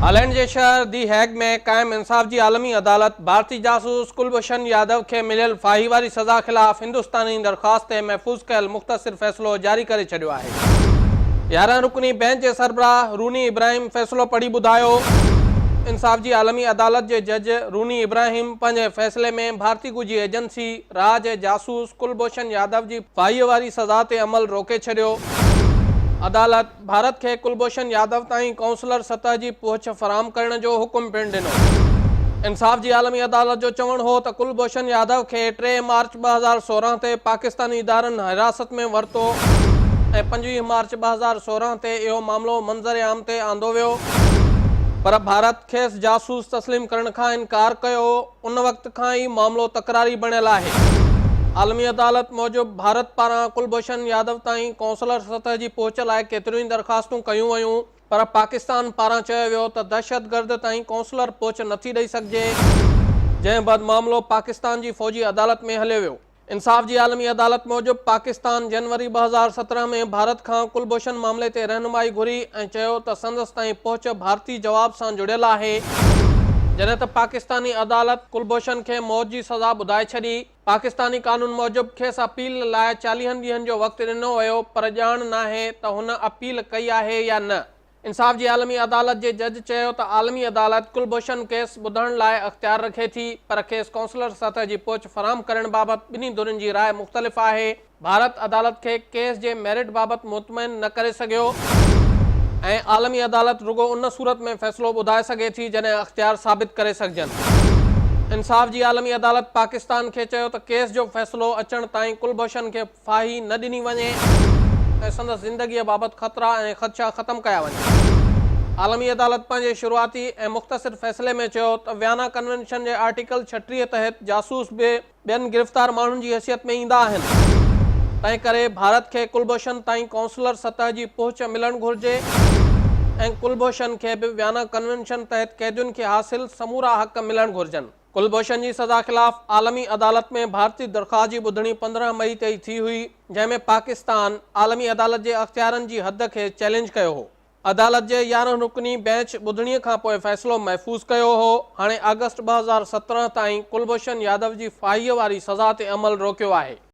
Holland جي شهر the Hague ۾ قائم انصاف جي عالمي عدالت ڀارتي جاسوس ڪلڀوشن يادو کي مليل ڦاهي واري سزا خلاف هندستاني درخواست تي محفوظ ڪيل مختصر فيصلو جاري ڪري ڇڏيو آهي. 11 رڪني بينچ جي سربراهه روني ابراهيم فيصلو پڙهي ٻڌايو. انصاف جي عالمي عدالت جي جج روني ابراهيم پنهنجي فيصلي ۾ ڀارتي ڳجهي ايجنسي را جي جاسوس ڪلڀوشن يادو جي ڦاهي واري سزا تي عمل روڪي ڇڏيو. عدالت ڀارت کي ڪلڀوشن يادو تائين قونصلر سطح جي پهچ فراهم ڪرڻ جو حڪم پڻ ڏنو. انصاف جي عالمي عدالت جو چوڻ هو ته ڪلڀوشن يادو کي 3 مارچ 2016 تي پاڪستاني ادارن حراست ۾ ورتو ۽ 25 مارچ 2016 تي اهو معاملو منظر عام تي آندو ويو پر ڀارت کيس جاسوس تسليم ڪرڻ کان انڪار ڪيو. ان وقت کان ئي معاملو تڪراري بڻيل آهي. عالمي عدالت موجب ڀارت پاران ڪلڀوشن يادو تائين قونصلر سطح جي پهچ لاء ڪيتريون ئي درخواستون ڪيون ويون پر پاڪستان پاران چيو ويو ته دهشتگرد تائين قونصلر پهچ نٿي ڏئي سگهجي، جنهن بعد معاملو پاڪستان جي فوجي عدالت ۾ هليو ويو. انصاف جي عالمي عدالت موجب پاڪستان جنوري 2017 ۾ ڀارت کان ڪلڀوشن معاملي تي رهنمائي گهري ۽ چيو ته سندس تائين پهچ ڀارتي جواب سان جڙيل آهي، جڏهن ته پاڪستاني عدالت ڪلڀوشن کي موت جي سزا ٻڌائي ڇڏي، پاڪستاني قانون موجب کيس اپيل لاء چاليهن ڏينهن جو وقت ڏنو ويو پر ڄاڻ ناهي ته هن اپيل ڪئي آهي يا نه. انصاف جي عالمي عدالت جي جج چيو ته عالمي عدالت ڪلڀوشن ڪيس ٻڌڻ لاء اختيار رکي ٿي پر کيس قونصلر سطح جي پهچ فراهم ڪرڻ بابت ٻنهي ڌرين جي راء مختلف آهي، ڀارت عدالت کي ڪيس جي ميرٽ بابت مطمئن نه ڪري سگهيو ۽ عالمي عدالت رڳو ان صورت ۾ فيصلو ٻڌائي سگهي ٿي جڏهن اختيار ثابت ڪري سگهجن. انصاف جي عالمي عدالت پاڪستان کي چيو ته ڪيس جو فيصلو اچڻ تائين ڪلڀوشن کي ڦاهي نه ڏني وڃي ۽ سندس زندگيء بابت خطرا ۽ خدشا ختم ڪيا وڃن. عالمي عدالت پنهنجي شروعاتي ۽ مختصر فيصلي ۾ چيو ته ويانا ڪنوينشن جي آرٽيڪل 36 تحت جاسوس به ٻين گرفتار ماڻهن جي حيثيت ۾ ايندا آهن، تنهنڪري ڀارت کي ڪلڀوشن تائين قونصلر سطح جي پهچ ملڻ گهرجي ۽ ڪلڀوشن کي به ويانا ڪنوينشن تحت قيدين کي حاصل سمورا حق ملڻ گهرجن. ڪلڀوشن جي سزا خلاف عالمي عدالت ۾ ڀارتي درخواست جي ٻڌڻي 15 مئي تي ٿي هئي، جنهن ۾ پاڪستان عالمي عدالت جي اختيارن جي حد کي چئلينج ڪيو هو. عدالت جي 11 رڪني بينچ ٻڌڻي کانپوء فيصلو محفوظ ڪيو هو، هاڻي آگسٽ 2017 تائين ڪلڀوشن يادو جي ڦاهيء واري سزا تي عمل روڪيو آهي.